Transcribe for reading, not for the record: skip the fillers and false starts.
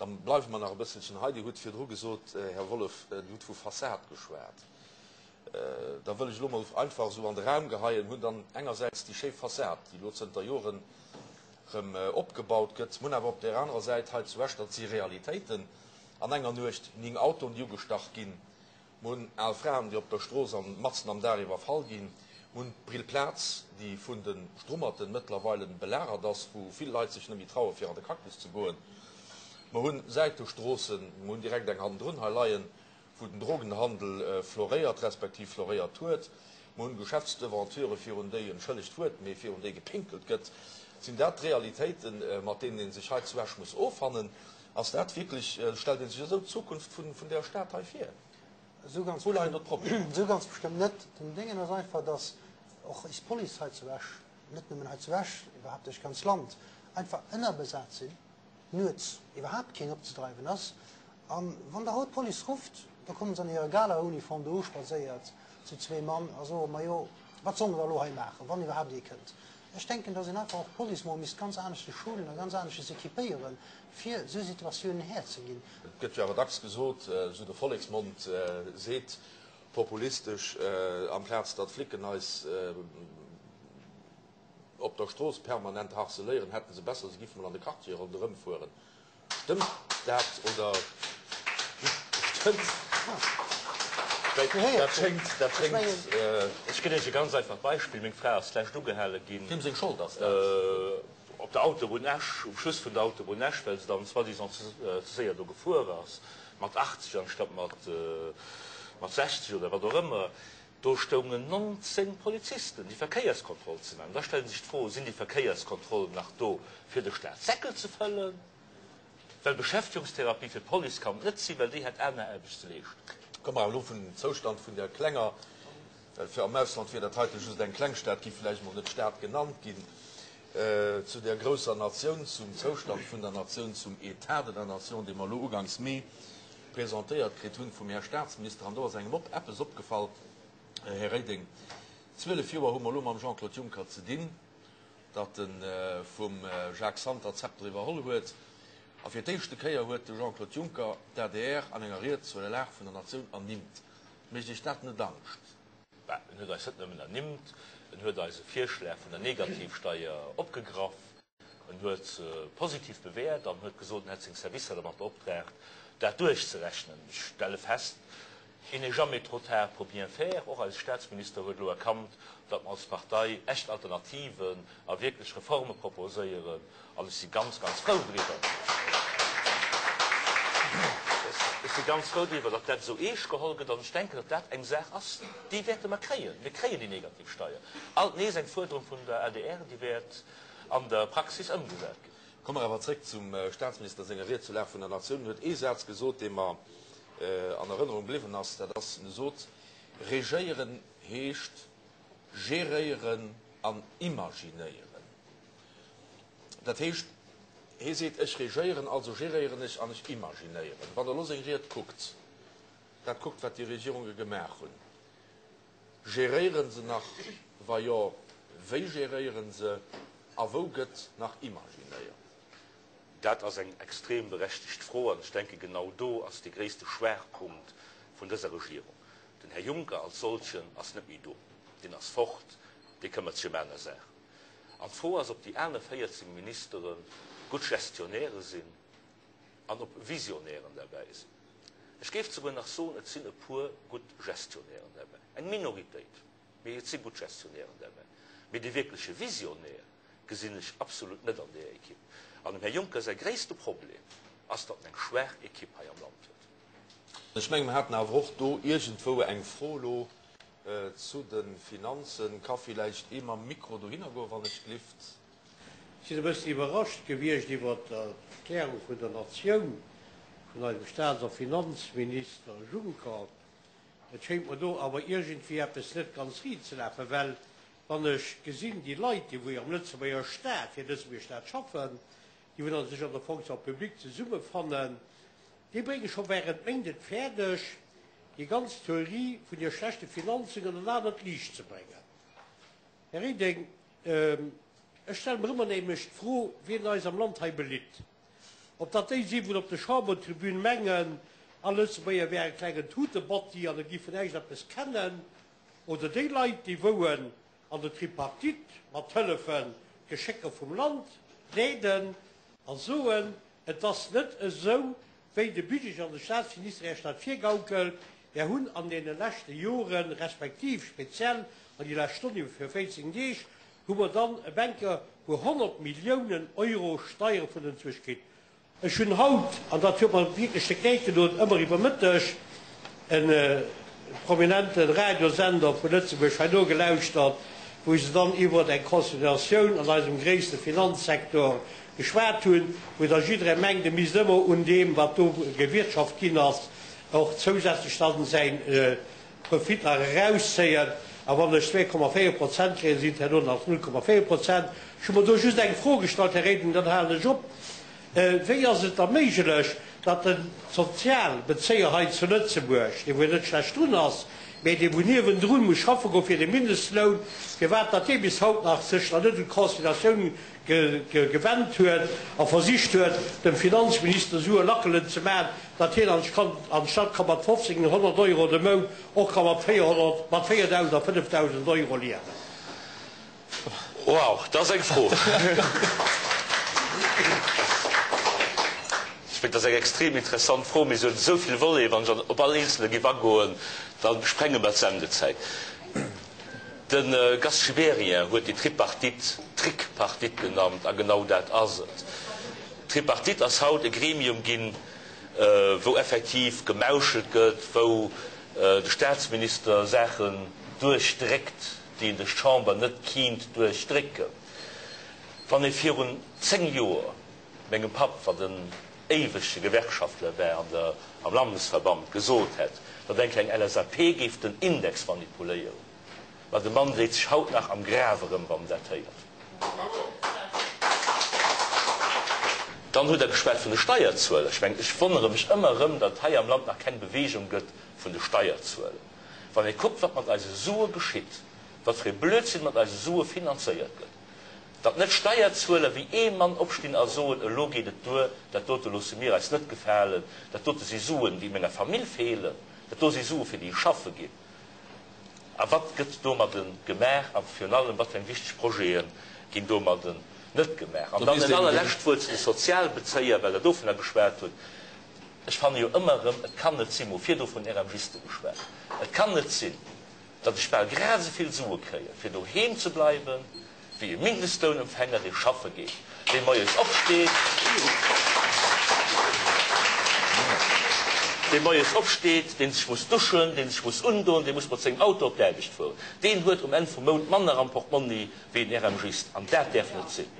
Da bleiwe mer nach e bësselchen hei. Dir hutt virdru gesot, Här Wollef, Dir hutt vu Fassad geschwat. Da wëll ech elo mol einfach esou an de Raum geheien, hunn dann engersäits déi schéi Fassad, déi elo zënter Joren erëm opgebaut gëtt, hunn awer op där anerer Säit hei zu Esch, dat si Realitéiten, an enger Nuecht 9 Autoen, déi ugestach ginn, Mir hunn al Fraen, déi op der Strooss an matzen am Dag iwwerfall ginn. Mir hunn d'Brillplaz, déi vun de Strummerten mëttlerweilen belagert ass, wou vill Leit sech net méi trauen, fir an de Cactus ze goen. Mer hunn Säitestroossen, mer hunn direkt eng hannendrun hei leien, wou den Drogenhandel floréiert, respektiv floréiert huet. Mer hunn Geschäftsdevanturen, virun déi, entschëllegt d'Wuert, mee virun déi gepinkelt gëtt. Sinn dat d'Realitéiten, mat deenen ee sech hei zu Esch muss offannen? Ass dat wierklech, stellt ee sech esou d'Zukunft vun där Stad hei vir? Esou ganz Wou leien do d'Problemer? Esou ganz bestëmmt net. Den Déngen ass einfach, datt och is Police hei zu Esch, net nëmmen hei zu Esch, iwwerhaapt duerch d'ganz Land, einfach ënnerbesat sinn, nuets iwwerhaapt keen opzedreiwen ass. A wann Der haut d'Police rufft, da kommen se an hirer Galauniform do uspadséiert zu zwee Mann a soe, Majo, wat solle mer da elo hei maachen, wann iwwerhaapt ee kënnt? Ech denken, datt een einfach och d'Police mol misst ganz aneschters schulen a ganz aneschters équipéieren, fir esou Situatiounen Här ze ginn. Et gëtt jo awer dacks gesot, esou de Volleksmond seet populistesch, amplaz datt d'Flicken eis op der Strooss permanent harceléieren, hätte se besser, se giffen mol an de Quartiere ronderëm fueren. Stëmmt dat oder stëmmt dat? Schéngt, dat schéngt. Ech ginn Iech e ganz einfacht Beispill, Meng Fra ass d'lescht ugehale ginn. Wiem seng Schold ass dat? Op der Autobunn Esch, um Schluss vun der Autobunn Esch, well se dann soi-disant ze séier do gefuer ass, mat 80 anstatt mat 60 oder wat och ëmmer. Do stoungen 19 Polizisten, déi Verkéierskontroll ze maachen. Da stellt ee sech d'Fro, Sinn déi Verkéierskontrollen nach do, fir de Staatssäckel ze fëllen? Well Beschäftigungstherapie fir d'Police kann et net sinn, well déi hätt aner Aarbecht ze leeschten. Komme mer awer elo vun dem Zoustand vun där klenger, well fir am Ausland wier dat heite just eng Klengstad gi vläicht emol net Stad genannt ginn, zu där grousser Natioun, zum Zoustand vun der Natioun, zum État de la nation, dee mer elo uganks Mee presentéiert kritt hunn vum Här Statsminister. An do ass engem op eppes opgefall, Här Reding, 12 Joer hu mer elo mam Jean-Claude Juncker ze dinn, datt e vum Jacques Santer d'Zepter iwwerholl huet. A fir d'éischte Kéier huet de Jean-Claude Juncker d'ADR an enger Ried zur der Lag vun der Natioun ernimmt. Mécht Iech dat net Angscht? Bah, en huet eis net nëmmen ernimmt, en huet eise Virschlag vun der Negativsteier opgegraff, en huet se positiv bewäert an huet gesot, en hätt seng Servicer dermat beoptraagt, dat duerchzerechnen. Ech stelle fest, Il n'est jamais trop tard pour bien faire. Och eise Statsminister huet elo erkannt, datt mer als Partei echt Alternativen a wierklech Reforme proposéieren. An ech si ganz, ganz frou driwwer. Ech si ganz frou driwwer, datt dat esou eescht geholl gëtt. An ech denken, datt dat eng Saach ass, déi wäerte mer kréien. Mir kréien déi Negativsteier. Alt nees eng Fuerderung vun der adr, déi wäert an der Praxis ëmgesat ginn. Komme mer awer zréck zum Statsminister senger Ried zur Lag vun der Natioun. En huet ee Saz gesot, dee mer an Erënnerung bliwwen ass. Dat ass, en sot, Regéieren heescht geréieren an imaginéieren. Dat heescht, hie seet, ech regéieren, also geréieren ech an ech imaginéieren. Wann Der elo seng Ried kuckt, dat kuckt, wat déi Regierunge gemaach hunn, geréiere se nach? Wa jo, wéi geréiere se a wou gëtt nach imaginéiert? Dat ass eng extrem berechtegt Fro an ech denke genau do ass dee gréisste Schwaachpunkt vun dëser Regierung. Den Här Juncker als solchen ass net méi do, deen ass fort, dee këmmert sech ëm aner Saachen. An d'Fro ass, ob déi aner 14 Ministere gutt Gestionnairë sinn an ob Visionären derbäi sinn. Ech géif souguer nach soen, et sinn e puer gutt Gestionnairen derbäi, eng Minoritéit, mee et si gutt Gestionnairen derbäi. Mee de wierkleche Visionnaire gesinn ech absolut net an deeër Ekipp. An dem Här Juncker säi gréisste Problem ass, datt en eng schwaach Ekipp hei am Land huet. Ech mengen, mer haten awer och do iergendwou eng Fro elo zu de Finanzen. Ka villäicht ee mam Mikro dohinner goen, wann ech glift? Ech sinn e bëssen iwwerrascht gewiescht iwwert d'Erklärung vun der Natioun vun eisem Staats a Finanzminister Juncker. Et schéngt mer do awer iergendwéi eppes net ganz riit ze lafen, well Wann ech gesinn, déi Leit, déi wou am Lëtzebuerger Staat, fir de Lëtzebuerger Staat schaffen, déi wou dann sech an der Fonction publique zesummefannen, déi brénge scho während Méint et fäerdeg, déi ganz Theorie vun hir schlechte Finanzen an en anert Liicht ze bréngen. Här Reding, ech stelle mer ëmmer nämlech d'Fro, wien eis am Land hei belitt. Ob dat déi sinn, wou op der Chambertribün mengen, all Lëtzebuerger wär e klengen Tutebotti an e giff vun näischt eppes kennen, oder déi Leit, déi wouen an der Tripartite mat hëllefen d'Geschécker vum Land leeden a soen, et ass net esou, wéi de Budget an de Staatsminister Iech dat virgaukelt, Mär hunn an deene leschte Joren, respektiv speziell an déi lescht Stonn iwwer fir 14 Deeg, hu mer dann e Banker puer 100 Milliounen Euro Steiere vun den Zwësch kritt. Ech hunn haut, an dat huet mer wierklech de Knéi gedoen, ëmmer iwwer Mëtteg e prominente Radiosender vu Lëtzebuerg hei nogelauschtert, wou se dann iwwer eng Consideratioun an eisem gréisste Finanzsektor geschwat hunn, wou da jidderee mengt, e misst ëmmer un deem, wat do gewirtschaft ginn ass, och zousätzlech dann säin Profit nach erauszéien. A wann ech 2,4 Prozent kréien, sinn et herno nach 0,4 Prozent. Ech hu mer do just eng Fro gestallt, Här Reding, dann halen ech op, Wéi ass et da méiglech, datt de Sozialbezéier hei zu Lëtzebuerg, dee wou net schlecht drun ass, mä dee wou niewendrun muss schaffe goen fir de Mindestloun, firwat datt dee bis haut nach sech nach net un d'Conciliatioun gewennt huet a versicht huet, dem Finanzminister Sue lackelen ze maachen, datt hien anstatt ka mat 1.500 Euro de Mount och ka mat 400, mat 4.000 a 5.000 Euro liewen. Wow, dat ass eng Fro! Ech mengen, dat ass eng extrem interessant Fro, mee se huet esou vill Voleten, wann ech op all eenzele géif agoen, da sprenge mer d'Sendezäit. De Gast Gibéryen huet déi Tripartite Trickpartite genannt, a genau dat ass et. D'Tripartite ass haut e Gremium ginn, wou effektiv gemauschelt gëtt, wou de Staatsminister Saachen duerchdréckt, déi en duerch d'Chamber net kinnt duerchdrécken. Wann ee virun 10 Joer mengem Papp, wat en éiwege Gewerkschaftler war an der am Landesverband, gesot hätt, datt eng kleng LSAP géif den Index manipuléieren, ma de Mann dréit sech haut nach am Graf erëm, wann en dat héiert. Dann hutt Der geschwat vun de Steierzueler. Ech mengen, ech wonnere mech ëmmer erëm, datt et hei am Land nach keng Bewegung gëtt vun de Steierzueler. Wann ee kuckt, wat mat eise Sue geschitt, wat fir ee Blödsinn mat eise Sue finanzéiert gëtt, datt net Steierzueler wéi ee Mann opstinn a soen, elo geet et duer, dat dote loosse mir eis net gefalen, dat dote si Suen, déi menger Famill feelen, dat do si Sue fir déi ech schaffe ginn. A wat gëtt domadde gemaach? A virun allem, wat fir eng wichteg Projete ginn domadden net gemaach? An dann en allerlescht Wuert zu de Sozialbezéier, well Der dovunner geschwat hutt. Ech fanne jo ëmmer erëm, et kann net sinn, mer hu virdu vun RMGiste geschwat, et kann net sinn, datt ech bal grad esou vill Sue kréie fir doheem ze bleiwen, wéi e Mindestlounempfänger, dee schaffe geet, dee moies opsteet, dee moies opsteet, dee sech muss duschen, dee sech muss undoen, dee muss mat sengem Auto op d'Aarbecht fueren, deen huet um Enn vum Mount manner am Portmonni wéi en RMGist. An dat däerf net sinn.